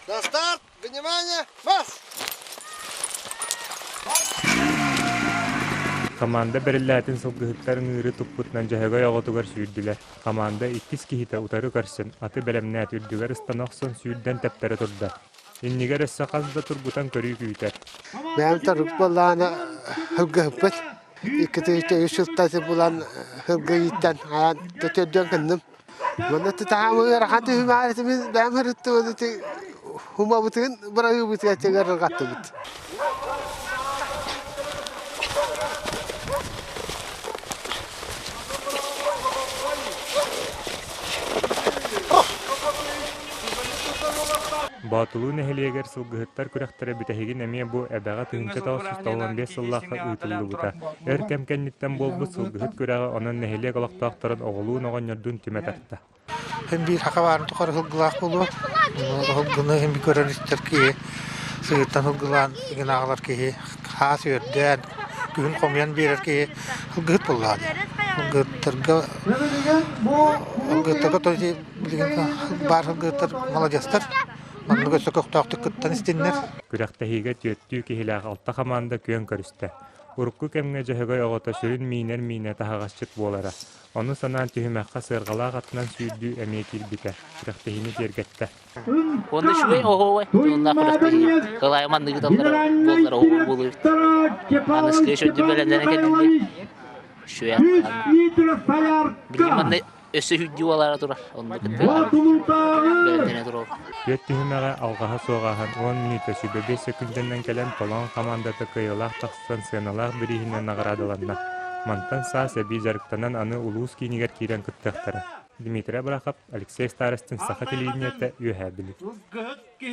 На старт! Внимание! Марш! Хамаанда бэриллээтин сылгыһыттар ыҥыыры туппутунан Дьөһөгөй оҕотугар сүүрдүлэр. Хамаанда иккис киһитэ утары көрсөн, аты бэлэмнээт үрдүгэр ыстана охсон сүүрдэн тэптэрэ турда. Иннигэр өссө хас да тургутан көрүү күүтэр. Бэйэм торук буоллаҕына сылгыһыппыт. Икки үс сылтан булан сылгы ииттэн аан төтөрдөн кынным. Манна тутаһаамы ыарахан түһүмээр этимин бэйэм ырыттыбыт ити хумабытын бырагыыбытыгар тыгар Боотулуу нэһилиэгэр сылгыһыттар күрэхтэрэ бүтэһигин эмиэ бу Эбэҕэ 1995 сыллаахха ыытыллыбыта. Өр кэм кэнниттэн буолбут сылгыһыт күрэҕэ онон нэһилиэк олохтоохторун оҕолуун оҕонньордуун түмэ тарта. Һин биир саха баарын тухары сылгылаах буолуо. Сылгыны һин көрөр истэр киһи сыһыттан сылгылаан игин аҕалар киһи хаас үөрдээн күһүн хомуйан биэрэр киһи сылгыһыт буоллаҕа дии. Сылгыһыттарга сылгыһыттарга то билигин баар сылгыһыттар маладьыастар. Маннык өссө көхтөөхтүк кыттан истиннэр. Күрэхтэһиигэ түөртүү киһилээх алта хамаанда күөн көрүстэ. Урукку кэмҥэ Дьөһөгөй оҕото сүрүн миинэр миинэ таһаҕасчыт буолара. Ону санаан түһүмэххэ сыарҕалаах атынан сүүрдүү эмиэ киирбитэ, күрэхтэһиини киэргэттэ. Уонна үчүгэй оһуобай дьонноох күрэхтэһии. Кылаайы манныгы таллара буоллар оһуобай буолуо эбит. Аныскы өссө бэлэмнэнэ кэлиллиэ. Үчүгэй Билигин манна өссө сүүрдүү буолаара турар. Онно кытта бэлэмнэнэ турар. Түөрт түһүмэҕи алҕаһа суох ааһан 10 мүнүүтэ 25 сөкүүндэнэн кэлэн Толоон хамаандата кыайыылаах тахсан сыаналаах бирииһинэн наҕараадаланна. Мантан саас эбии дьарыктанан аны улуус киинигэр киирэн кыттыахтара. Дмитрий Абрахов, Алексей Старостин, Саха телевидениетэ, Үөһээ Бүлүү.